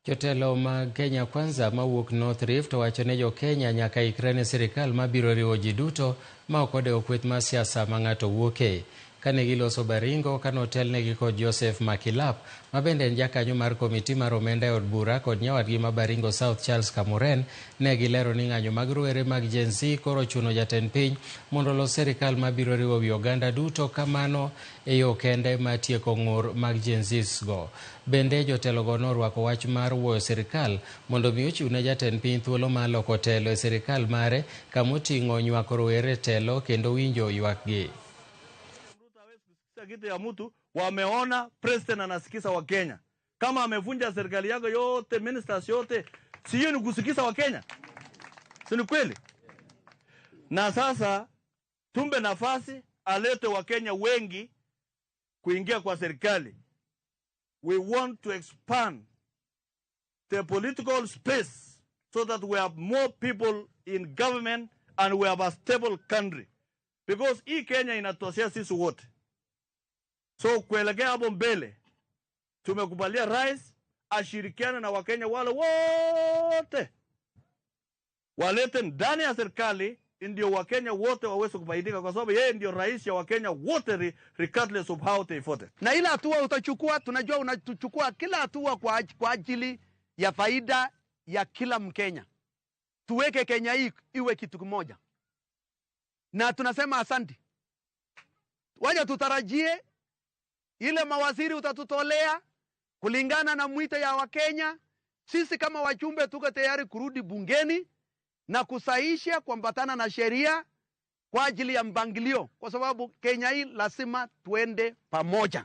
Jotelo mag Kenya Kwanza mawuok North Rift owacho ni jo-Kenya nyaka ikre ne sirikal mabiro riwo ji duto ma ok odewo kweth mar siasa ma ng'ato wuoke. Kane giloso Baringo kane otelnegi kod Joseph Makilap ma bende en jakanyo mar komiti mar omenda e od bura kod nyawadgi ma Baringo South Charles Kamuren ne gilero ni ng'anyo mag rowere mag Gen Z koro ochuno jatend piny mondo olos sirikal mabiro riwo wi oganda duto kamano e yo kende mar tieko ng'ur mag Gen Zs go. Bende jotelogo norwako wach mar wuoyo sirikal mondo mi ochiw ne jatend piny thuolo mar loko telo e sirikal mare kamoting'o nywako rowere e telo kendo winjo ywakgi. Kitu ya mtu wameona president anasikiza wa Kenya. Kama amevunja serikali yako yote, ministers yote, sio ni kusikiza wa Kenya? Si ni kweli? Na sasa tumpe nafasi alete Wakenya wengi kuingia kwa serikali. We want to expand the political space so that we have more people in government and we have a stable country. Because hii Kenya inatoshea sisi wote. So kuelekea hapo mbele tumekubalia rais ashirikiane na Wakenya wale wote walete ndani ya serikali ndio Wakenya wote waweze kufaidika, kwa sababu yeye ndio rais ya Wakenya wote regardless of how they voted. Na ile hatua utachukua, tunajua unachukua kila hatua kwa ajili ya faida ya kila Mkenya. Tuweke Kenya hii iwe kitu kimoja, na tunasema asante. Wacha tutarajie ile mawaziri utatutolea kulingana na mwito ya Wakenya. Sisi kama wajumbe tuko tayari kurudi bungeni na kusaisha kuambatana na sheria kwa ajili ya mpangilio, kwa sababu Kenya hii lazima tuende pamoja.